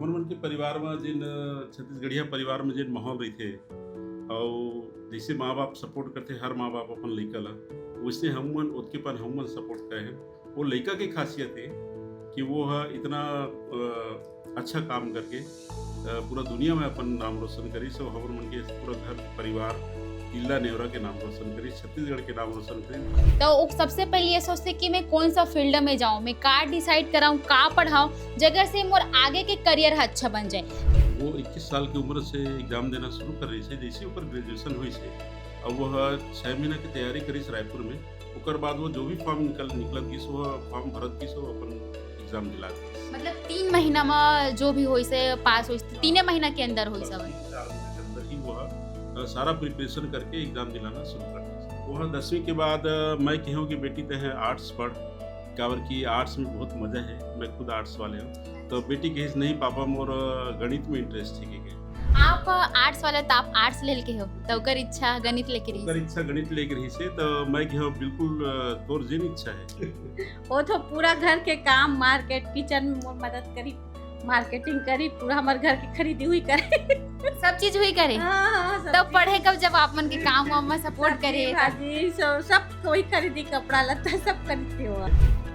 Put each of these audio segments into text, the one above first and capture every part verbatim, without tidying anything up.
हमन मन के परिवार म जेन, अ, छत्तीसगढ़िया परिवार म जेन माहौल रहिथे, अउ जइसे माँ-बाप सपोर्ट करथे हर माँ-बाप अपन लइका ला, वइसने हमन ओतके पन हमन सपोर्ट करे हन। वो लइका के खासियत हे कि वो ह इतना, अ, अच्छा काम करके, अ, पूरा दुनिया में अपन नाम रोशन करिस, अउ हमर मन के पूरा घर परिवार तिल्ला नेवरा के नाम रोशन करिस, छत्तीसगढ़ के नाम रोशन करिस। तो वो सबसे पहले ये सोचते कि मैं कौन सा फील्ड में जाऊँ, मैं का डिसाइड कराऊँ, का पढ़ाऊँ, जेकर से मोर आगे के करियर ह अच्छा बन जाए। वो इक्कीस साल की उम्र से एग्जाम देना शुरू कर रहिस हे, जैसे ओकर ग्रेजुएशन होइस हे, अब वो ह छः महीना की तैयारी करिस रायपुर में। ओकर बाद वो जो भी फॉर्म निकल निकलत गिस, वो फॉर्म भरत गिस, वो अपन एग्जाम दिला दिस। मतलब तीन महीना में जो भी होइस हे, पास होइस, तीने महीना के अंदर होइस बस हवय। तीन चार महीना के अंदर ही वो ह, अ, सारा प्रिपरेशन करके एग्जाम दिलाना शुरू कर दिस। वो ह दसवीं के बाद, अ, मैं कहूँ कि बेटी तैं ह आर्ट्स पढ़, काबर कि आर्ट्स में बहुत मजा है, मैं खुद आर्ट्स वाले हूँ। तो बेटी कहिस, "नहीं पापा, मोर गणित में इंटरेस्ट है," के। आप आर्ट्स वाले, तो आप आर्ट्स ले के हो, तो ओकर इच्छा गणित लेके रही। ओकर इच्छा गणित लेके रही से, तो मैं कहो, "बिल्कुल, अ, तोर जेन इच्छा है।" वो तो पूरा घर के काम, मार्केट, किचन में मोर मदद करी, मार्केटिंग करी, पूरा हमारे घर की खरीदी हुई करे। सब चीज हुई करे। हाँ, हाँ, सब तब चीज। पढ़े कब, जब आप मन के काम वाम में सपोर्ट सब्जी, करे? भाजी, सब, सब वही खरीदी, कपड़ा लत्ता सब खरीदती हो।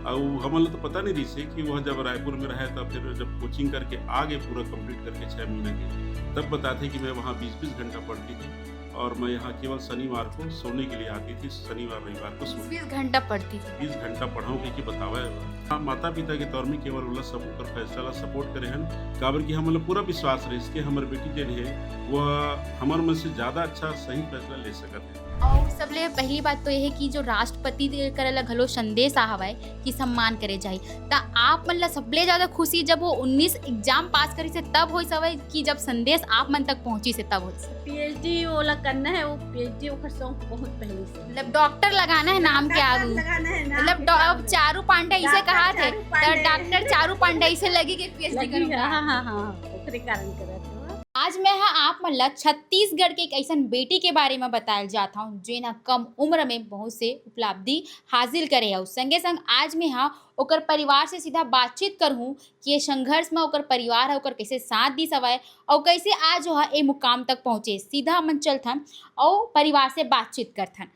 अउ हमन ला तो पता नहीं रहिस हे कि वह जब रायपुर में रहे, तब फिर जब कोचिंग करके आ गए, पूरा कंप्लीट करके छः महीने के, तब बताते कि मैं वहाँ बीस बीस घंटा पढ़ती थी और मैं यहाँ केवल शनिवार को सोने के लिए आती थी, शनिवार रविवार को सोने। बीस घंटा पढ़ती थी। बीस घंटा पढ़ाऊँ कह के बतावा है। हाँ, माता पिता के तौर में केवल ओला सब ओकर फैसला ला सपोर्ट करे हन, काबर कि हमन ला पूरा विश्वास रहिस कि हमर बेटी जेन हे, वह हमर मन से ज्यादा अच्छा सही फैसला ले सकत है। और सबले पहली बात तो ये है कि जो राष्ट्रपति दे करे ला घलो संदेश आ हवय कि सम्मान करे जाही, त आप मन ला सबले ज्यादा खुशी जब वो उन्नीस एग्जाम पास करिस हे तब होइस हवय कि जब संदेश आप मन तक पहुंचिस हे तब होइस? पीएचडी ओला करना है, वो पीएचडी ओकर शौक बहुत पहले से। मतलब डॉक्टर लगाना है नाम के डॉक्टर आगू। लगाना है नाम मतलब के डॉ-, आगू। अब चारू पांडे इसे डॉक्टर कहा थे, चारू तो पांडे। डॉक्टर चारू पांडे इसे लगी कि पीएचडी लगी, करूंगा। हाँ, हाँ, हाँ, हाँ, ओकरे कारण करत हो। आज मैं हा आप मन ला छत्तीसगढ़ के एक ऐसन बेटी के बारे में बतायल जात हूँ, जेन हा कम उम्र में बहुत से उपलब्धि हासिल करे हव। संगे संग आज मैं हा ओकर परिवार से सीधा बातचीत करहूँ कि ये संघर्ष में ओकर परिवार हा ओकर कैसे साथ दिस हवय और कैसे आज जो हा ए मुकाम तक पहुँचे। सीधा हमन चलथन और परिवार से बातचीत करथन।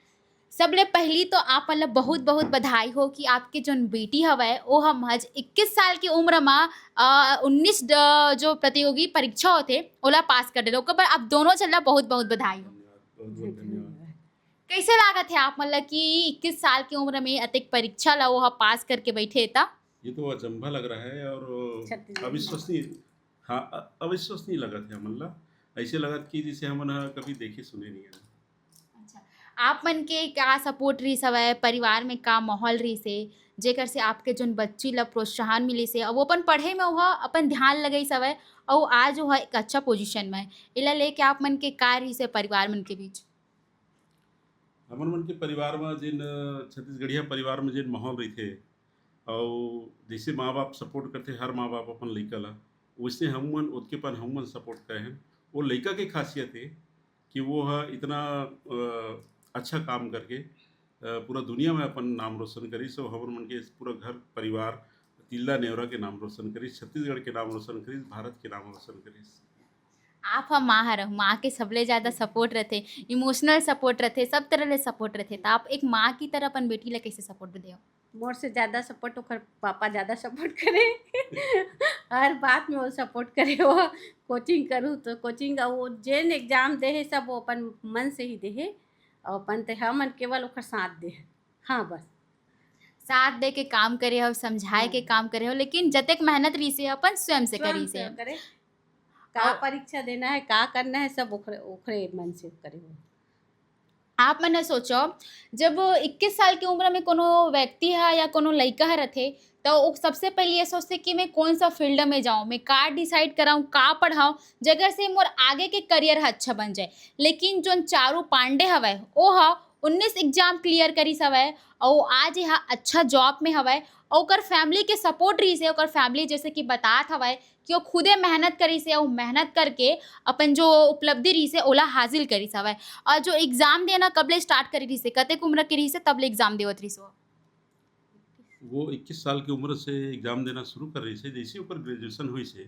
सबले पहली तो आप मन ला बहुत-बहुत बधाई हो कि आपके जोन बेटी हवय, ओ ह महज इक्कीस साल के उम्र म, अ, उन्नीस ड-, जो प्रतियोगी परीक्षा होथे, ओला पास कर देथे। ओकर बर आप दोनों झन ला बहुत-बहुत बधाई हो। धन्यवाद, बहुत-बहुत धन्यवाद। कैसे लागत हे आप मन ला कि इक्कीस साल के उम्र में अतेक परीक्षा ला वो ह पास करके बैठे हे त? ये तो अचंभा लग रहा है और छत्तीसगढ़ में। अविश्वसनीय, हाँ, अ-, अविश्वसनीय लगत हे हमन ला। ऐसे लगत कि जिसे हमन ह कभी देखे सुने नहीं है। अच्छा, आप मन के का सपोर्ट रहिस हवय, परिवार में का माहौल रहिस हे, जेकर से आपके जोन बच्ची ला प्रोत्साहन मिलिस हे, अउ वो अपन पढ़े में ओहा अपन ध्यान लगइस हवय, अउ आज ओहा एक अच्छा पोजीशन में हे। एला लेके आप मन के का रहिस हे परिवार मन के बीच? हमन मन के परिवार में जेन, अ, छत्तीसगढ़िया परिवार में जेन माहौल रहिथे, अउ जइसे माँ-बाप सपोर्ट करथे, हर माँ-बाप अपन लइका ला, वइसने हमन ओतके पन हमन सपोर्ट करे हन। वो लइका के खासियत हे कि वो ह इतना, अ, अच्छा काम करके, अ, पूरा दुनिया में अपन नाम रोशन करिस, अउ हमर मन के पूरा घर परिवार तिल्ला नेवरा के नाम रोशन करिस, छत्तीसगढ़ के नाम रोशन करिस, भारत के नाम रोशन करिस। आप ह माँ हरव, माँ के सबले ज्यादा सपोर्ट रथे, इमोशनल सपोर्ट रथे, सब तरह ले सपोर्ट रथे, त आप एक माँ की तरह अपन बेटी ला कैसे सपोर्ट देव? मोर से ज्यादा सपोर्ट ओकर पापा ज्यादा सपोर्ट करे। हर बात में वो सपोर्ट करे हो। कोचिंग करूँ तो कोचिंग, वो जेन एग्जाम दे हे, सब वो अपन मन से ही दे हे। और अपन ते हमन केवल ओकर साथ दे हे। हाँ, बस। साथ दे के काम करे हो, समझाए के हाँ। काम करे हो, लेकिन जतेक मेहनत रहिस हे, अपन स्वयं से स्वयं करिस से हे। करे। का और परीक्षा देना है, का करना है, सब ओकरे, ओकरे मन से करे हो। आप मन ह सोचो, जब इक्कीस साल के उम्र में कोनो व्यक्ति ह या कोनो लइका ह रथे, त ओ सबसे पहले ये सोचथे कि मैं कौन सा फील्ड में जाऊँ, मैं का डिसाइड कराऊँ, का पढ़ाऊँ, जेकर से मोर आगे के करियर ह अच्छा बन जाए। लेकिन जोन चारू पांडे हवय, ओ ह उन्नीस एग्जाम क्लियर करिस हवय, अउ आज ये ह अच्छा जॉब में हवय, अउ ओकर फैमिली के सपोर्ट रहिस हे, ओकर फैमिली जैसे कि बतात हवय कि वो खुदे मेहनत करिस हे, अउ मेहनत करके अपन जो उपलब्धि रहिस हे, ओला हासिल करिस हवय, अउ जो एग्जाम देना कब ले स्टार्ट करे रहिस हे, कतेक उम्र के रहिस हे, तब ले एग्जाम देवत रहिस हो? वो इक्कीस साल की उम्र से एग्जाम देना शुरू कर रहिस हे, जैसे ओकर ग्रेजुएशन होइस हे,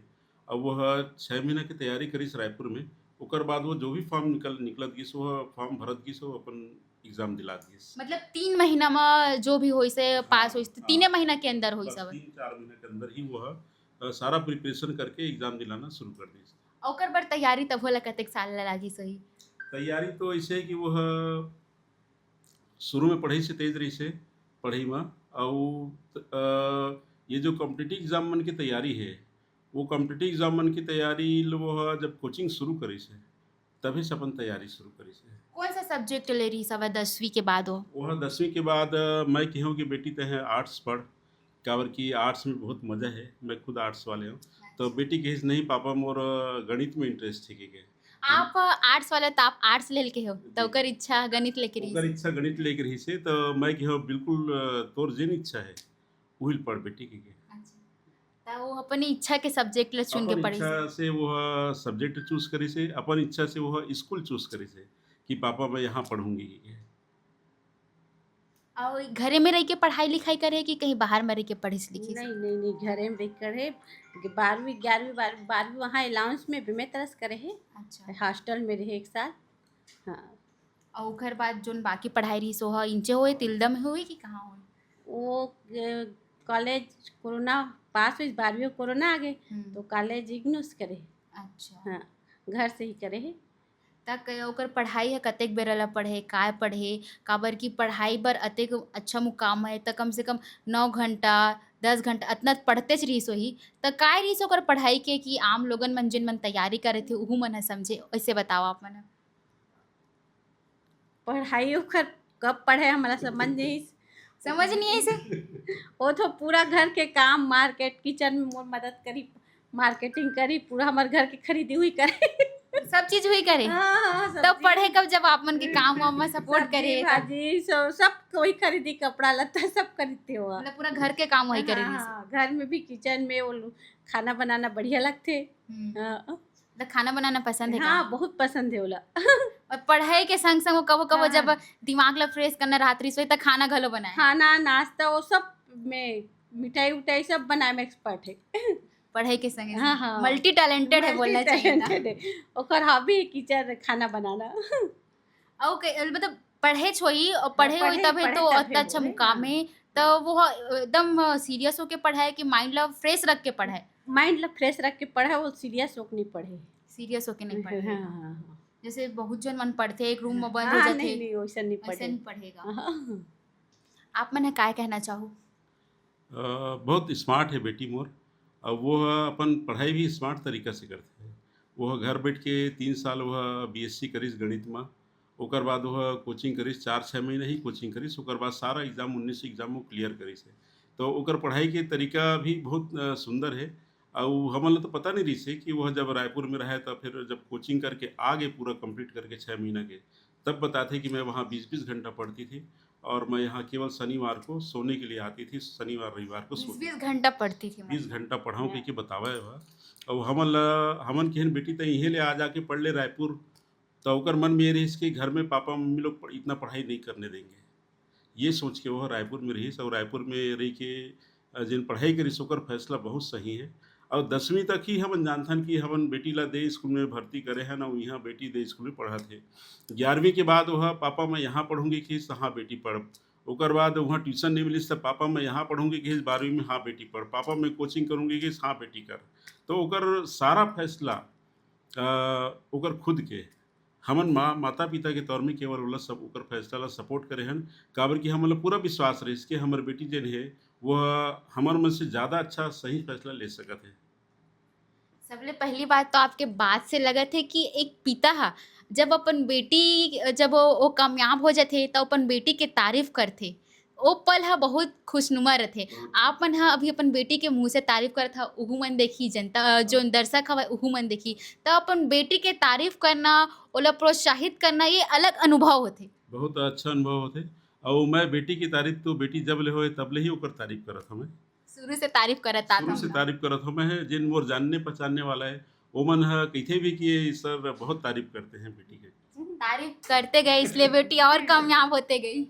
अब वह छः महीना के तैयारी करिस रायपुर में। ओकर बाद वो जो भी फॉर्म निकल निकलत गिस, वह फॉर्म भरत गिस, वो अपन एग्जाम दिलात गिस। मतलब तीन महीना म जो भी होइस हे, पास हाँ, होइस हे, तीने हाँ। महीना के अंदर होइस बस हवय। तीन चार महीना के अंदर ही वह अ, सारा प्रिपरेशन करके एग्जाम दिलाना शुरू कर दिस। ओकर बर तैयारी तब होला कतेक साल ला लागिस होही? तैयारी तो ऐसे है कि वह शुरू में पढ़ाई से तेज रहिस हे, पढ़ाई में। अउ अ, ये जो कॉम्पिटिटिव एग्जाम मन की तैयारी है, वो कॉम्पिटिटिव एग्जाम मन की तैयारी ल वह जब कोचिंग शुरू करिस हे, तभी से अपन तैयारी शुरू करिस हे। कौन सा सब्जेक्ट ले रहिस हवय दसवीं के बाद वो? वह दसवीं के बाद अ, मैं कहूँ कि बेटी तैं आर्ट्स पढ़, काबर कि आर्ट्स में बहुत मजा है। मैं खुद आर्ट्स वाले हूँ। तो बेटी कहिस, "नहीं पापा, मोर अ, गणित में इंटरेस्ट है," कहिके। आप आर्ट्स वाले, तो आप आर्ट्स ले के हो, तो जी। ओकर इच्छा गणित लेके रहिस। ओकर इच्छा गणित लेके रहिस हे, तो मैं कहूँ, "बिल्कुल अ, तोर जेन इच्छा है, वही पढ़ बेटी," कहिके। अच्छा। त वो अपनी इच्छा के सब्जेक्ट ला चुन के अपन पढ़िस। इच्छा से वह सब्जेक्ट चूज करिस हे, अपन इच्छा से वह स्कूल चूज करिस हे कि पापा मैं यहाँ पढ़ूंगी कहिके। अउ घरे में रह के पढ़ाई लिखाई करे कि कहीं बाहर में रह के पढ़िस लिखिस? नहीं नहीं नहीं, घरे में रह के करे। बारहवीं ग्यारहवीं बार बारहवीं वहाँ अलाउंस में बेमेतरा से करे हे। अच्छा। हॉस्टल में रहे एक साल। हाँ। अउ ओकर बाद जोन बाकी पढ़ाई रहिस, ओह इंचे होए, तिल्दा में होए कि कहाँ होए? वो अ, कॉलेज कोरोना पास हुई, बारहवीं कोरोना आ गए, हम्म। तो कॉलेज इग्नू से करे। अच्छा। हाँ, घर से ही करे है। त क-, ओकर पढ़ाई ह कतेक बेरा ला पढ़े, काय पढ़े? काबर कि पढ़ाई बर अतेक अच्छा मुकाम है, त कम से कम नौ घंटा, दस घंटा अतना पढ़तेच रहिस होही। त काय रहिस ओकर पढ़ाई के कि आम लोगन मन, जेन मन तैयारी करे थे, उहू मन ह समझे? वैसे बताओ आप मन। पढ़ाई ओकर कब पढ़े, हमला समझ नहीं। समझ नहीं आइस? वो तो पूरा घर के काम, मार्केट, किचन में मोर मदद करी, मार्केटिंग करी, पूरा हमारे घर के खरीदी हुई करे। सब चीज हुई करे? हाँ, हाँ, सब तब चीज। पढ़े कब, जब आप मन के काम वाम में सपोर्ट सब्जी, करे? भाजी, सब, सब कोई खरीदी, कपड़ा लत्ता सब खरीदते हो। मतलब पूरा घर के काम वही करे रहिस। हाँ, घर में भी, किचन में वो लोग खाना बनाना बढ़िया लगते। हम्म। हाँ, त खाना बनाना पसंद है का? हाँ, बहुत पसंद है ओला। और पढ़ाई के संग संग वो कबो कबो हाँ, जब हाँ। दिमाग ला फ्रेश करना रहत रहिस होही, त खाना घलो बनाए। खाना, नाश्ता, वो सब में, मिठाई उठाई सब बनाए में एक्सपर्ट है। पढ़ाई के संगे हाँ, हाँ। मल्टी टैलेंटेड है, बोलना चाहिए ना। Multi talented है। ओकर हॉबी है किचन, खाना बनाना। अउ के-, मतलब पढ़े छोई और पढ़े होई पढ़े, तब है पढ़े तो तब अतना है अच्छा वो, मुकाम हाँ। है, तो वो एकदम सीरियस होके पढ़ाए कि माइंड ला फ्रेश रख के पढ़ाए? माइंड ला फ्रेश रख के पढ़े, वो सीरियस होके नहीं पढ़े। सीरियस होके नहीं हाँ, पढ़े। हाँ, हाँ। जैसे बहुत जन मन पढ़ते, एक रूम में बंद हो हाँ, जाते, नहीं, नहीं, वैसा नहीं ऐसे पढ़े। नहीं पढ़ेगा। हाँ। आप मन ह काय कहना चाहो? अ, बहुत स्मार्ट है बेटी मोर। अब वो अपन पढ़ाई भी स्मार्ट तरीका से करते हैं। वह घर बैठ के तीन साल वह बीएससी करिस गणित में, ओकर बाद वह कोचिंग करिस, चार छः महीने ही कोचिंग करिस, ओकर बाद सारा एग्जाम, उन्नीस एग्जाम वो क्लियर करिस है। तो ओकर पढ़ाई के तरीका भी बहुत अ, सुंदर है। और हमन ला तो पता नहीं रहिस है कि वह जब रायपुर में रहे, तो फिर जब कोचिंग करके आ गए, पूरा कंप्लीट करके छः महीना के, तब बताते कि मैं वहाँ बीस बीस घंटा पढ़ती थी और मैं यहाँ केवल शनिवार को सोने के लिए आती थी, शनिवार रविवार को बीस सोती बीस घंटा पढ़ती थी, बीस मतलब। घंटा पढ़ाऊँ कह के बतावा है वह। अब हमन ला, हमन केहन बेटी, त इहे ले आ जाके पढ़ ले रायपुर। तो ओकर मन में ये रहिस कि घर में पापा मम्मी लोग पढ़-, इतना पढ़ाई नहीं करने देंगे, ये सोच के वह रायपुर में रहिस। और रायपुर में रह के अ, जिन पढ़ाई करिस ओकर फैसला बहुत सही है। और दसवीं तक ही हमन जानथन कि हमन बेटी ला दे स्कूल में भर्ती करे हन, और यहाँ बेटी दे स्कूल में पढ़त हे। ग्यारहवीं के बाद वह, "पापा, मैं यहाँ पढ़ूंगी," कहिस, "हाँ बेटी, पढ़।" ओकर बाद वहाँ ट्यूशन नहीं मिलिस, त, "पापा, मैं यहाँ पढ़ूंगी," कहिस, "बारहवीं में, हाँ बेटी, पढ़।" "पापा, मैं कोचिंग करूंगी," कहिस, "हाँ बेटी, कर।" तो ओकर सारा फैसला अ, ओकर खुद के, हमन माँ, माता-पिता के तौर में केवल ओला सब, ओकर फैसला ला सपोर्ट करे हन, काबर कि हमन ला पूरा विश्वास रहिस कि हमर बेटी जेन हे, वो हमर मन से ज़्यादा अच्छा सही फैसला ले सकत हे। सबले पहली बात तो आपके बात से लगत हे कि एक पिता ह, जब अपन बेटी, जब वो, वो कामयाब हो जाथे, त अपन बेटी के तारीफ करथे, ओ पल ह बहुत खुशनुमा रथे। आप मन ह अभी अपन बेटी के मुँह से तारीफ करत ह, उहू मन देखही, जनता, अ, जोन दर्शक हवय, उहू मन देखही। त अपन बेटी के तारीफ करना, ओला प्रोत्साहित करना, ये अलग अनुभव होथे। बहुत अच्छा अनुभव होथे। अउ मैं बेटी की तारीफ तो बेटी जब ले होए, तब ले ही ओकर तारीफ करत हवं मैं। शुरू से तारीफ करत आत शुरू से हवं। तारीफ करत हवं मैं, जेन मोर जानने पहचानने वाला है, ओमन ह कहिथे भी कि ये सर बहुत तारीफ करते हैं बेटी के। तारीफ करते गए, इसलिए बेटी और कामयाब होते गई।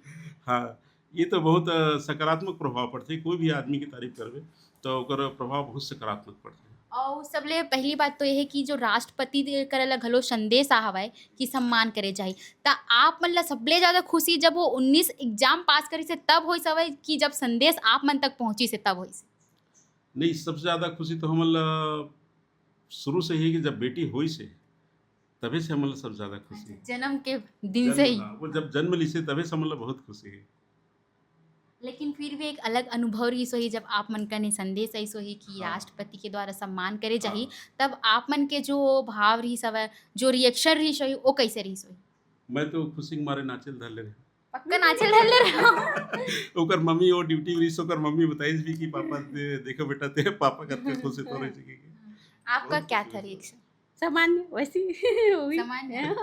हाँ, ये तो बहुत, अ, सकारात्मक प्रभाव पड़थे। कोई भी आदमी की तारीफ करबे, तो ओकर प्रभाव बहुत सकारात्मक पड़थे। अउ सबले पहली बात तो ये हे कि जो राष्ट्रपति दे-, करा ला घलो संदेश आ हवय कि सम्मान करे जाही, त आप मन ला सबले ज्यादा खुशी जब वो उन्नीस एग्जाम पास करिस हे तब होइस हवय कि जब संदेश आप मन तक पहुंचिस हे तब होइस हे? नहीं, सबसे ज्यादा खुशी तो हमन ला शुरू से ही कि जब बेटी होइस हे, तभे से हमन ला सबसे ज्यादा खुशी हे। जन्म के दिन से जन्म, ही? हाँ, वो जब जन्म लिस हे तभे से हमन ला बहुत खुशी हे। लेकिन फिर भी एक अलग अनुभव रहिस होही जब आप मन कने संदेश आइस होही कि हाँ। राष्ट्रपति के द्वारा सम्मान करे जाही, हाँ। तब आप मन के जो भाव रहिस हवय, जो रिएक्शन रहिस होही, वो कैसे रहिस होही? मैं तो खुशी के मारे नाचे ल धर ले रहे। पक्का नाचे ल धर ले रहे। ओकर मम्मी वो ड्यूटी में रहिस, ओकर मम्मी बताइस भी कि पापा दे-, देखो बेटा, तेरे पापा कतके खुश हे तोरे जी के। आपका बहुत क्या खुशी था हुई। रिएक्शन? सामान्य, वैसी हुई। सामान्य।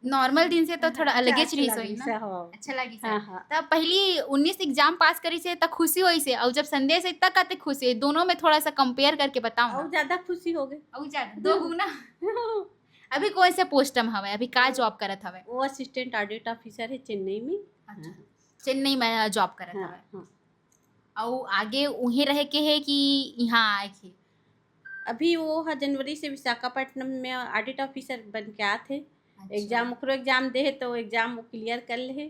नॉर्मल दिन से तो थोड़ा हाँ, अलगे अच्छा, चीज अच्छा होई लगिस ना। हे, हाँ। अच्छा लगिस हे। हाँ, हाँ। त पहली उन्नीस एग्जाम पास करिस हे त खुशी होइस हे, अउ जब संदेश हे त कते खुशी हे, दोनों में थोड़ा सा कंपेयर करके बताओ अउ ना। ज्यादा खुशी हो गई। अउ ज्यादा, दो गुना। अभी कौन से पोस्ट में हवय, अभी का जॉब करत हवय? वो असिस्टेंट ऑडिट ऑफिसर हे चेन्नई में। अच्छा। हाँ। चेन्नई में जॉब करत हाँ, हवय। हाँ। अउ आगे उहें रहे के हे कि इहाँ आए के? अभी वो ह जनवरी से विशाखापट्टनम में ऑडिट ऑफिसर बन के आत हे। अच्छा। एग्जाम, ओकरो एग्जाम दे हे, तो एग्जाम वो क्लियर कर ले हे।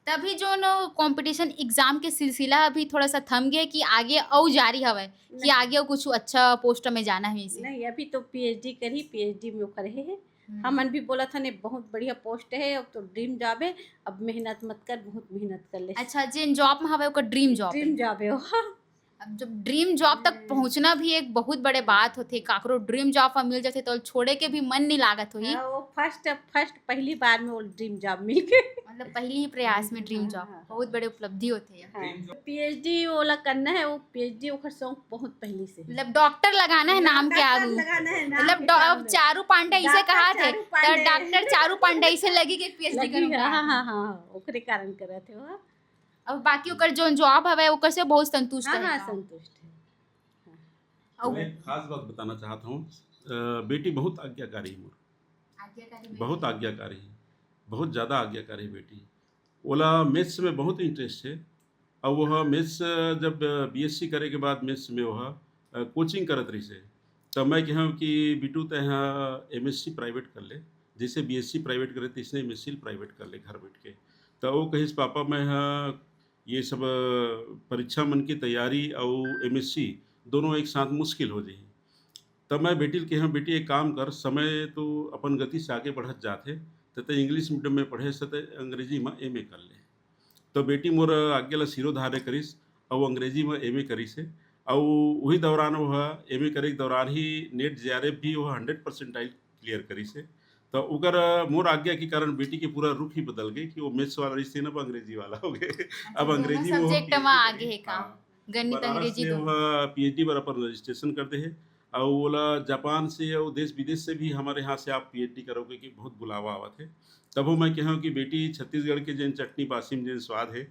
तभी जोन कॉम्पिटिशन एग्जाम के सिलसिला अभी थोड़ा सा थम गया कि आगे अउ जारी हवय कि नहीं। आगे अउ कुछ अच्छा पोस्ट में जाना हे इसे? नहीं, अभी तो पीएचडी करही, पीएचडी में वो करे हे। हम्म। हमन भी बोलत हन, "ये बहुत बढ़िया पोस्ट हे, अब तो ड्रीम जॉब हे, अब मेहनत मत कर, बहुत मेहनत कर ले।" अच्छा, जेन जॉब में हवय, ओकर ड्रीम जॉब ड्रीम हे। जॉब हे वो। अब जब ड्रीम जॉब तक हम्म। पहुंचना भी एक बहुत बड़े बात होथे, काकरो ड्रीम जॉब ह मिल जाथे, तो छोड़े के भी मन नहीं लागत होही। हाँ, वो फर्स्ट, फर्स्ट पहली बार में वो ड्रीम जॉब मिल गए। मतलब, पहली ही प्रयास में ड्रीम हाँ, जॉब, हाँ, बहुत हाँ। बड़े उपलब्धि होथे ये। हाँ। Dream job. पीएचडी ओला करना हे, वो पीएचडी ओकर शौक बहुत पहली से हे। मतलब, डॉक्टर लगाना हे नाम के डॉक्टर आगू। लगाना हे नाम मतलब, के डॉ-, आगू। अब चारू पांडे इसे डॉक्टर कहा थे, चारू तो पांडे। डॉक्टर चारू पांडे इसे लगी कि पीएचडी लगी, करूंगा। हाँ, हाँ, हाँ, हाँ, ओकरे कारण करत हे वो। अब बाकी ओकर जोन जॉब हवय, ओकर से बहुत संतुष्ट हाँ, हे हाँ, का? संतुष्ट हे। हाँ। अउ मैं एक खास बात बताना चाहत हूँ, अ, बेटी बहुत आज्ञाकारी हे मोर। आज्ञाकारी बेटी। बहुत आज्ञाकारी हे, बहुत ज्यादा आज्ञाकारी बेटी। ओला मैथ्स में बहुत इंटरेस्ट हे, अउ वो मैथ्स जब बीएससी करे के बाद मैथ्स में वो, अ, कोचिंग करत रहिस हे, तब मैं कहेंव कि बिटू तैं ह एमएससी प्राइवेट कर ले, जैसे बीएससी प्राइवेट करे तैसने एमएससी प्राइवेट कर ले घर बैठ के। त वो कहिस, "पापा, मैं ह ये सब, अ, परीक्षा मन की तैयारी अउ एमएससी दोनों एक साथ मुश्किल हो जाही।" तब मैं बेटी ल कहेंव, "बेटी, एक काम कर, समय तो अपन गति से आगे बढ़त जात हे, त तैं इंग्लिश मीडियम में पढ़े हस, त अंग्रेजी में एमए कर ले।" तो बेटी मोर आज्ञा ला सिरोधार्य करिस, अउ अंग्रेजी में एमए करिस हे। अउ उही दौरान वो ह एमए करे के दौरान ही नेट जेआरएफ भी वो हंड्रेड परसेंटाइल क्लियर करिस हे। तो ओकर, अ, मोर आज्ञा के कारण बेटी के पूरा रुख ही बदल गए कि वो मैथ्स वाला रहिस हे ना, अब अंग्रेजी वाला हो गए। अच्छा, अब दोनों अंग्रेजी में वो सब्जेक्ट में पीएचडी आगे करे। हे का? हाँ। गणित, बनारस अंग्रेजी में दोनों। वो पीएचडी बर अपन रजिस्ट्रेशन कर दे हे। अउ ओला जापान से अउ देश विदेश से भी हमारे यहाँ से आप पीएचडी करोगे कि बहुत बुलावा आवत हे। तभो मैं कहेंव कि बेटी, छत्तीसगढ़ के जेन चटनी बासी म जेन स्वाद हे,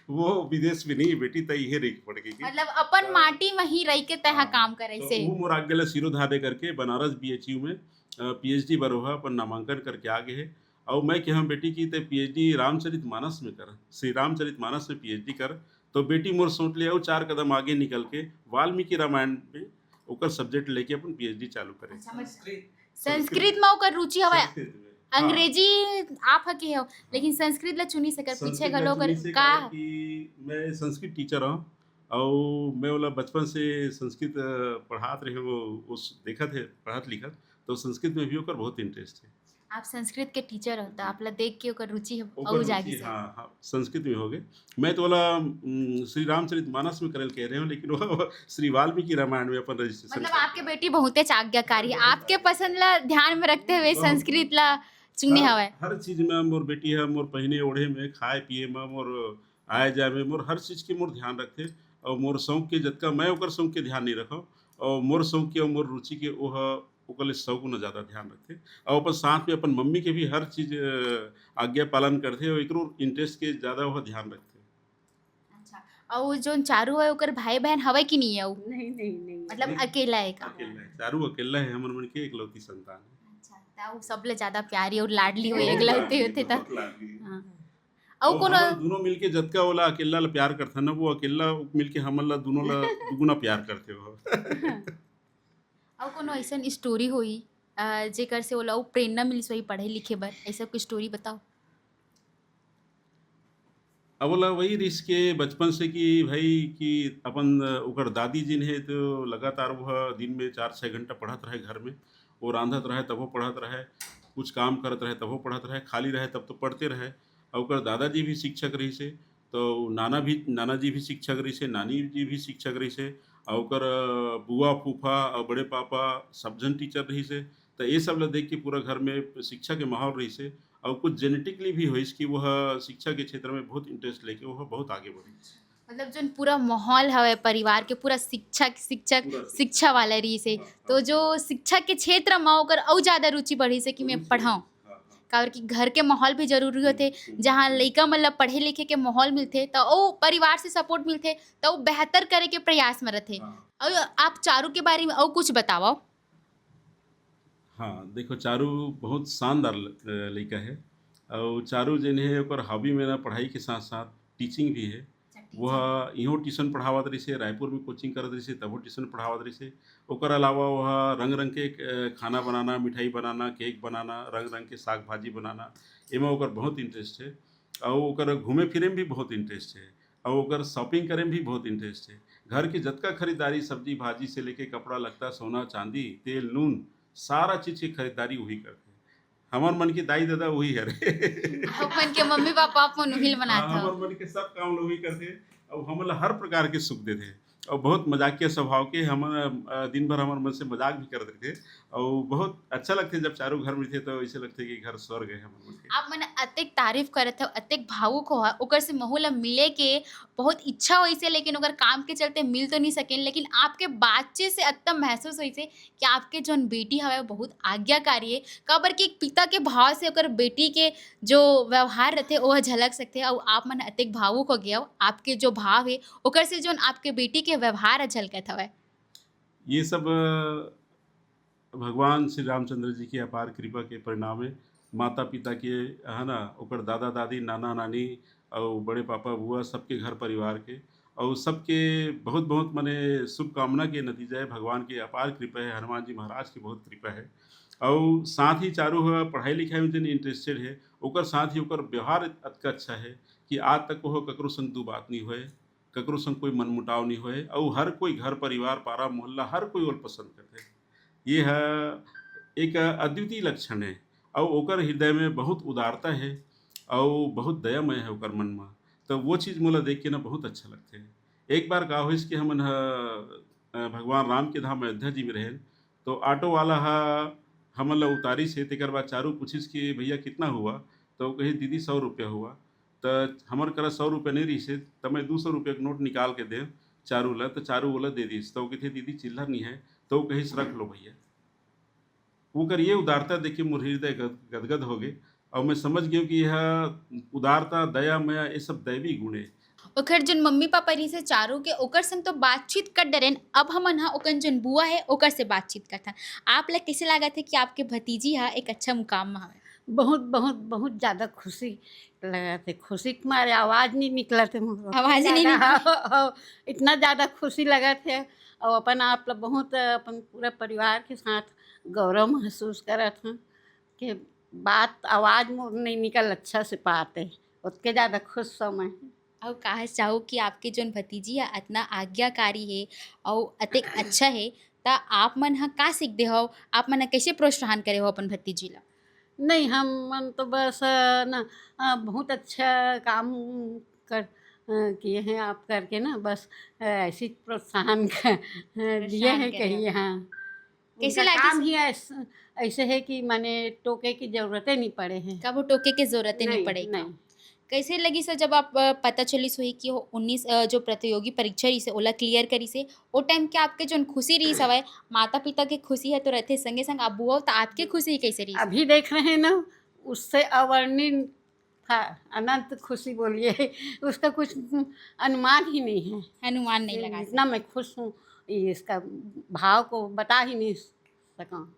वो विदेश में नहीं बेटी, तैं इहे रह के पड़ गई कि मतलब, अपन हाँ। माटी में ही रह के तैं ह हाँ। काम करे तो से। वो मोर आज्ञा ला सिरोधार्य करके बनारस बीएचयू में, अ, पीएचडी बर वो ह अपन नामांकन करके आ गए हे। अउ मैं कहेंव बेटी कि तैं पीएचडी रामचरित मानस में कर, श्री रामचरित मानस में पीएचडी कर। तो बेटी मोर सोच ले अउ चार कदम आगे निकल के वाल्मीकि रामायण में ओकर सब्जेक्ट लेके अपन पीएचडी चालू करे। अच्छा, मतलब संस्कृत। संस्कृत में ओकर रुचि हवय? संस्कृत में, हाँ। अंग्रेजी आप ह के हो, लेकिन संस्कृत ला चुनिस हे, एकर पीछे संस्कृत घलो ला ओकर चुनिस हे का? काबर कि मैं संस्कृत टीचर हूँ, अउ मैं ओला बचपन से संस्कृत, अ, पढ़ात रहे, वो, वो देखत हे, पढ़त लिखत, तो संस्कृत में भी ओकर बहुत इंटरेस्ट हे। आप संस्कृत के टीचर हो, त जी। आप ला देख के ओकर रुचि ह-, ओकर अउ रुचि, जागिस हे। हाँ, हाँ, संस्कृत में हो गए। मैं तो ओला, उम, श्री रामचरित मानस में करे ल कह रहे हूँ, लेकिन वो श्री वाल्मीकि रामायण में अपन रजिस्ट्रेशन मतलब, कर आपके दिया। बेटी बहुतेच आज्ञाकारी हे। बहुत आपके आज्ञाकारी। पसंद ला ध्यान में रखते हुए बहुत। संस्कृत ला चुने हर, हवय। हर चीज में मोर बेटी ह, मोर पहिने ओढ़े में, खाए पिए में, मोर आए जाए में, मोर हर चीज के मोर ध्यान रखथे। अउ मोर शौक के जतका मैं ओकर शौक के ध्यान नहीं रखव, अउ मोर शौक के अउ मोर रुचि के ओह ओकर ले सौ गुना ज्यादा ध्यान रखथे। अउ अपन साथ में अपन मम्मी के भी हर चीज, अ, आज्ञा पालन करथे अउ एकरो इंटरेस्ट के ज्यादा ओह ध्यान रखथे। अच्छा, अउ जोन चारू हे, ओकर भाई बहन हवय कि नहीं हे? नहीं, नहीं, नहीं। मतलब, नहीं। अकेला हे का? अकेला हे, चारू अकेला हे, हमर मन के एकलौती संतान हे। अच्छा, त उ सबले ज्यादा प्यारी अउ लाडली होही, एकलौती होथे त। बहुत लाडली हे। हाँ। अउ अउ कोनो हमन दुनों मिलके जतका ओला अकेला ला प्यार करथन ना, वो अकेला मिलके हमन ला दुनों ला दुगुना प्यार करथे वो। अउ कोनो अइसन स्टोरी होही, अ, जेकर से ओला अउ प्रेरणा मिलिस होही पढ़े लिखे बर, अइसा कुछ स्टोरी बताओ। अब ओला वही रिहिस के बचपन से कि भाई कि अपन, अ, ओकर दादी जिन हे तो लगातार वो दिन में चार छः घंटा पढ़त रहे घर में। वो रांधत रहे तभो पढ़त रहे, कुछ काम करत रहे तभो पढ़त रहे, खाली रहे तब तो पढ़ते रहे। और ओकर दादाजी भी शिक्षक रहिस हे, तो नाना भी, नाना जी भी शिक्षक रहिस हे, नानी जी भी शिक्षक रहिस हे, और ओकर, अ, बुआ फूफा और बड़े पापा सब झन टीचर रहिस हे। तो ये सब ला देख के पूरा घर में शिक्षा के माहौल रहिस हे। और कुछ जेनेटिकली भी होइस कि वह शिक्षा के क्षेत्र में बहुत इंटरेस्ट लेके वह बहुत आगे बढ़िस। मतलब जोन पूरा माहौल हवे परिवार के, पूरा शिक्षा, शिक्षक, पूरा शिक्षा। शिक्षा वाला रहिस हे। हाँ, तो हाँ। जो शिक्षा के क्षेत्र म ओकर अउ ज्यादा रुचि बढ़िस हे कि मैं रुचि पढ़ाऊँ। हाँ, हाँ। काबर कि घर के माहौल भी जरूरी होथे। हम्म, हम्म। जहाँ लइका मन ल पढ़े लिखे के माहौल मिलथे, त ओ परिवार से सपोर्ट मिलथे, त ओ बेहतर करे के प्रयास म रथे। हाँ। अउ आप चारू के बारे में अउ कुछ बतावव? हाँ, देखो, चारू बहुत शानदार ल-, लइका हे। अउ चारू जेन हे, ओकर हॉबी में ना पढ़ाई के साथ-साथ टीचिंग भी हे। अच्छा, टीचिंग। वह इहों ट्यूशन पढ़ावत रहिस हे, रायपुर में कोचिंग करत रहिस हे, तभो ट्यूशन पढ़ावत रहिस हे। ओकर अलावा वह रंग-रंग के, अ, खाना बनाना, मिठाई बनाना, केक बनाना, रंग-रंग के साग भाजी बनाना, एमा ओकर बहुत इंटरेस्ट हे। अउ ओकर घूमे फिरे में भी बहुत इंटरेस्ट हे। अउ ओकर शॉपिंग करे में भी बहुत इंटरेस्ट हे। घर के जतका खरीदारी, सब्जी भाजी से लेके कपड़ा लत्ता, सोना चांदी, तेल नून, सारा चीज के खरीदारी वही करथे। हमर मन के दाई ददा वही हरे। अपन के मम्मी पापा अपन उही ल बनात हाँ, हव। हमर मन के सब काम ल वही करथे। अउ हमन ला हर प्रकार के सुख देथे। अउ बहुत मजाकिया स्वभाव के, हमन, अ, दिन भर हमर मन से मजाक भी करत रहिथे। अउ बहुत अच्छा लगथे जब चारू घर में रहिथे, तो ऐसे लगथे कि घर स्वर्ग हे हमर मन के। आप मन अतेक तारीफ करत हव, अतेक भावुक हो, ओकर से महू ला मिले के बहुत इच्छा होइस हे, लेकिन ओकर काम के चलते मिल तो नहीं सकेन, लेकिन आपके बातचीत से अतना महसूस होइस हे कि आपके जोन बेटी हवय, वो बहुत आज्ञाकारी हे। काबर कि एक पिता के भाव से ओकर बेटी के जो व्यवहार रथे, वो झलक सकथे। अउ आप मन अतेक भावुक हो गए हो, आपके जो भाव हे, ओकर से जोन आपके बेटी के व्यवहार ह झलकत हवय। ये सब, अ, भगवान श्री रामचंद्र जी की अपार कृपा के परिणाम हे। माता पिता के, है ना, ओकर दादा दादी, नाना नानी, अउ बड़े पापा बुआ, सबके घर परिवार के, अउ सबके बहुत बहुत, मने, शुभकामना के नतीजा हे। भगवान के अपार कृपा हे, हनुमान जी महाराज की बहुत कृपा हे। अउ साथ ही चारू ह पढ़ाई लिखाई में जन इंटरेस्टेड हे, ओकर साथ ही ओकर व्यवहार अतका अच्छा हे कि आज तक वो ककरो संग दू बात नहीं होए, ककरो संग कोई मनमुटाव नहीं होए, अउ हर कोई घर परिवार, पारा मोहल्ला, हर कोई ओला पसंद करथे। ये ह एक अद्वितीय लक्षण हे। अउ ओकर हृदय में बहुत उदारता हे, अउ बहुत दयामय हे ओकर मन म। त वो चीज मोला देख के ना बहुत अच्छा लगथे। एक बार का होइस कि हमन ह, अ, भगवान राम के धाम अयोध्या जी में रहेन, तो ऑटो वाला ह हमन ला उतारिस हे, तेकर बाद चारू पूछिस कि "भैया कितना हुआ?" तो वो कहिस "दीदी सौ रुपया हुआ।" त हमर करा सौ रुपया नहीं रहिस हे, त मैं दू सौ रुपया के नोट निकाल के देव चारू ला, त चारू ओला दे दिस। त वो कहिथे "दीदी चिल्लर नहीं है।" त वो कहिस "रख लो भैया।" ओकर ये उदारता देख के मोर हृदय गद-, गदगद हो गे, अउ मैं समझ गेव कि यह उदारता, दया, मया, ये सब दैवी गुण हे। ओखर जोन मम्मी पापा रहिस हे चारू के, ओकर संग तो बातचीत कर डरेन। अब हमन ह ओकर जोन बुआ हे, ओकर से बातचीत करथन। आप ला कैसे लागत हे कि आपके भतीजी ह एक अच्छा मुकाम म हवय? बहुत, बहुत, बहुत ज़्यादा खुशी लगत हे। खुशी के मारे आवाज़ नहीं निकलत हे मोर। आवाज़ नहीं ज़्यादा निकलत। हो, हो, इतना ज़्यादा खुशी लगत हे। अउ अपन आप ला बहुत, अपन पूरा परिवार के साथ गौरव महसूस करत हन कि बात, आवाज़ मोर नहीं निकल अच्छा से पाते। ओतके ज़्यादा खुश हव मैं। अउ कहे चाहू कि आपके जोन भतीजी ह अतना आज्ञाकारी हे अउ अतेक अच्छा हे, त आप मन ह का सीख दे हव? आप मन ह कैसे प्रोत्साहन करे हो अपन भतीजी ला? नहीं, हम मन तो बस, अ, ना, अ, बहुत अच्छा काम कर, अ, किए हैं आप करके ना, बस, अ, ऐसे ही प्रोत्साहन क-, अ, दिए प्रोत्साहन हैं करे कहिए, हो। हाँ। कैसे उनका लागिस? काम ही ऐस-, ऐसे है कि माने टोके की जरूरतें नहीं पड़े हैं। कभू टोके के जरूरतें नहीं नहीं, पड़े का? नहीं। कैसे लगिस हे जब आप, अ, पता चलिस होही कि वो उन्नीस, अ, जो प्रतियोगी परीक्षा रहिस हे, ओला क्लियर करिस हे, ओ टाइम के आपके जोन खुशी रहिस हवय, माता पिता के खुशी ह तो रहिथे, संगे संग आप बुआ हो, त आपके खुशी कैसे रहिस? अभी देख रहे हैं ना, उससे अवर्णनीय था, अनंत खुशी बोलिए, उसका कुछ अनुमान ही नहीं है। अनुमान नहीं लगा इतना सकते। मैं खुश हूँ, ये इसका भाव को बता ही नहीं सका,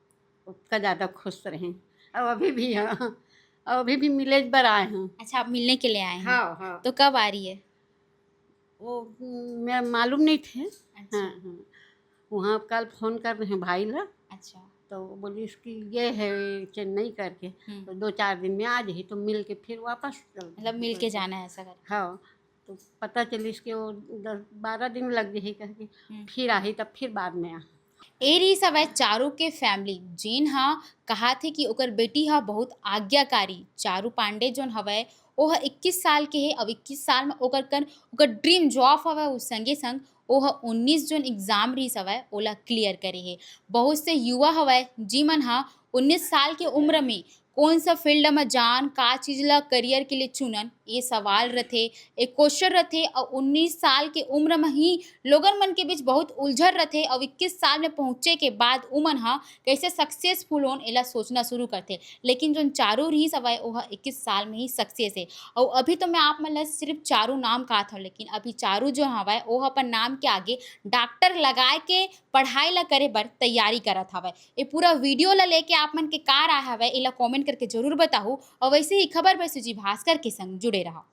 उसका ज़्यादा खुश रहें। और अभी भी, हाँ, और अभी भी मिले बर आए हैं। अच्छा, आप मिलने के लिए आए हैं? हाँ, हाँ। तो कब आ रही है? वो, मैं मालूम नहीं थे। अच्छा। हाँ, हाँ। वहाँ कल फोन कर रहे हैं भाई ला, अच्छा। तो वो बोली इसकी ये है चेन्नई करके, हम्म। तो दो चार दिन में आ जाही, तो मिल के फिर वापस चल मतलब मिल के जाना है ऐसा करके। हाँ, तो पता चली इसके वो दस बारह दिन लग जाही करके, हम्म। फिर आही तब फिर बाद में आ। ए रहिस हवय चारू के फैमिली, जेन ह कहाथे कि ओकर बेटी ह बहुत आज्ञाकारी। चारू पांडे जोन हवय, ओह इक्कीस साल के हे, अउ इक्कीस साल म ओकर कन ओकर ड्रीम जॉब हवय, उ संगे संग ओह उन्नीस जोन एग्जाम रहिस हवय, ओला क्लियर करे हे। बहुत से युवा हवय, जिमन ह उन्नीस साल के उम्र में कौन सा फील्ड म जान, का चीज ला करियर के लिए चुनन, ये सवाल रथे, एक क्वेश्चन रथे। अउ उन्नीस साल के उम्र म ही लोगन मन के बीच बहुत उलझन रथे। अउ इक्कीस साल में पहुँचे के बाद उमन ह कैसे सक्सेसफुल होन, एला सोचना शुरू करथे। लेकिन जोन चारू रहिस हवय, ओह इक्कीस साल में ही सक्सेस हे। अउ अभी तो मैं आप मन ला सिर्फ चारू नाम कहत हव, लेकिन अभी चारू जो हवय, ओह अपन नाम के आगे डॉक्टर लगाए के पढ़ाई ला करे बर तैयारी करत हवय। ये पूरा वीडियो ला लेके आप मन के का राय हवय, एला कमेंट करके जरूर बताहू। और वैसे ही खबर बर सुजी भास्कर के संग जुड़े रहा।